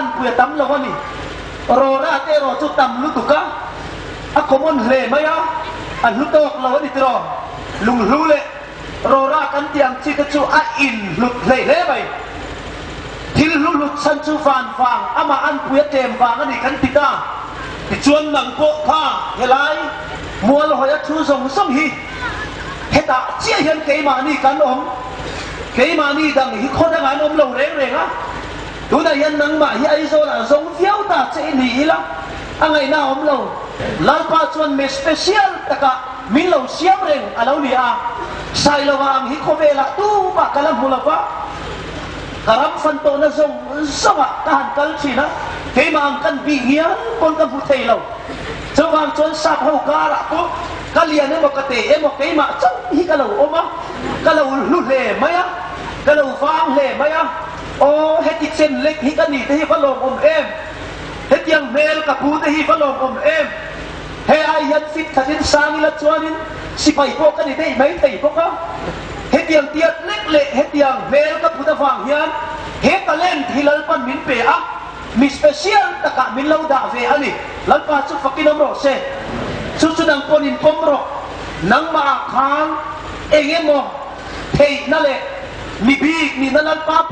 anpui a tam lo a ni. Rawra te erawh chu tam lutuk a, a common hle mai a, a hlu tawk lo a ni tiraw? Lunghlu leh rawra kan tih ang chi te chu a inhlut hlei hle mai. Thil hlu hlut chhan chu van vang, amah anpui a tlem vang a ni kan ti ta. Tichuan nang pawh kha helai mual hawi a thu zawng zawng hi hetah chiah hian keimahni kan awm, keimahni dang hi khaw dangah an awm lo reng reng a. Tunah hian nangmah hi Aizawlah zawng viau ta che i ni ila, a ngaihna a awm lo. Lalpa chuan mi special takah min lo siam reng a lo ni a, Sailova ang hi khawvelah tumah ka la hmu lo va, ka ram fan tawhna zawng zawngah ka han kal thin a, keimah ang kan bih ngial pawn ka hmu thei lo. Chuvang chuan sap ho karah pawh ka lian emaw ka te emaw keimah chauh hi ka lo awm a, ka lo hlu hle mai a, ka lo vang hle mai a. Aw, heti chen lek hi ka ni te hi va lawmawm em? Hetiang hmel ka pu te hi va lawmawm em? He ai hian fit khatin sang ila chuanin sipai pawh ka ni daih mai thei bawk a. Hetiang tiat lek leh hetiang hmel ka put avang hian he talent hi Lalpan min pe a, mi special takah min lo dah ve a ni. Lalpa chu fakin awm rawh se. Chu chu nang pawn in pawm rawh. Nangmah ah khan eng emaw theihna leh mi bik nihna Lalpa.